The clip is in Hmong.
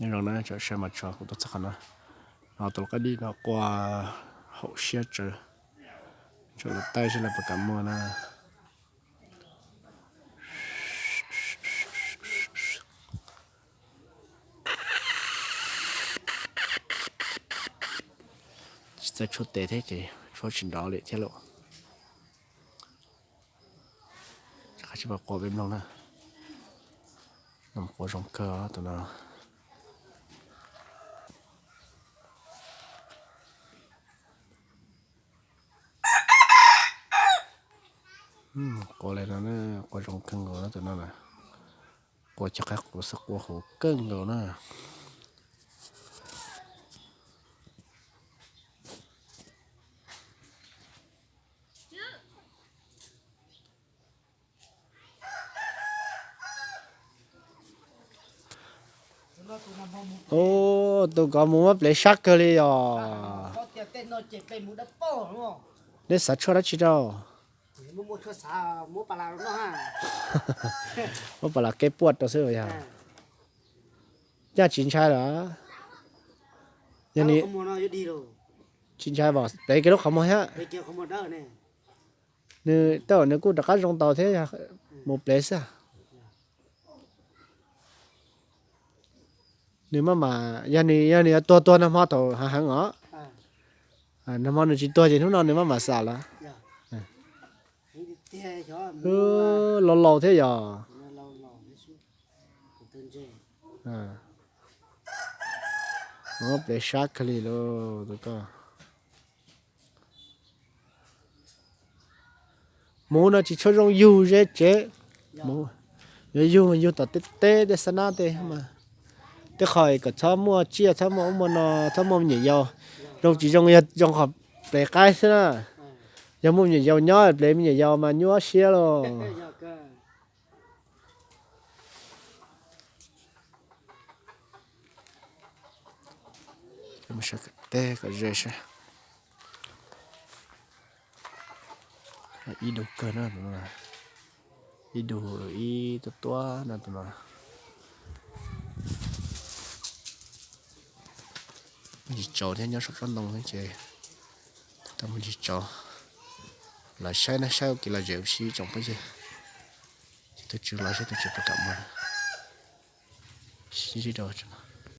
Nyob zoo na, tsoom saib mas tso kuv tuaj txog qhov no, no tus lau qaib dib no qua haum siab tsawv, tsuas lawv taij seb lawv puas kam muag na. Tsis txawj tshuab tes thiab ces tshuab tsis nrov li thiab lauj. Qhov tsis pom qua peb mloog na, no qua zoo kawg tus no. Qua li no, qua zoo kawg nkaus na tus no na. Qua cov qaib qus xwb qua huv kawg nkaus na. Tus ko mus muab plev sab kawg li os. Neb xav tshuaj dab tsi rau? Muab pas las keb puaj rau xwb yog. Yaj tsis ntshai lawm. Yog tsis ntshai pom plev kiag lub qhov muag thiab. Nws tej zaum nws kuj rov qab zoo tau thiab, mus plev xwb. Nws maj mam, yog nws, yog nws yuav tuag tuag nag hmo thaum hav heev os. Nag hmo nws tsis tuag ces hnub no nws maj mam xam lawm. Laus laus thiab yog. Muab plev sab kawg li lauj tus ko. Mus no tsis tshua zoo yug ze tsev, yuav yug yug tom teb teb tej xab nab tej mas. Tej qhov kom txhob muaj tsiaj, txhob muaj ub muaj no, txhob muaj me nyuam yaus. Zoo tsis zoo yog zoo qhov plev qaib xwb na. Yog muaj me nyuam yaus nyob plev me nyuam yaus mas nyuaj siab lauj. Teb kom ze seb. Ib dug kawg na, ib dug ib tuab tuab no tus no. Muaj ntsis tsaus thiab, nyob saum tsob ntoo thiab ces tau muaj ntsis tsaus. Los saib na, saib ua kev lom zem ua si tsoom phooj ywg. Ces tus tswv los saib tus tswv puas kam muag. Sib ntsib rau tsoom no.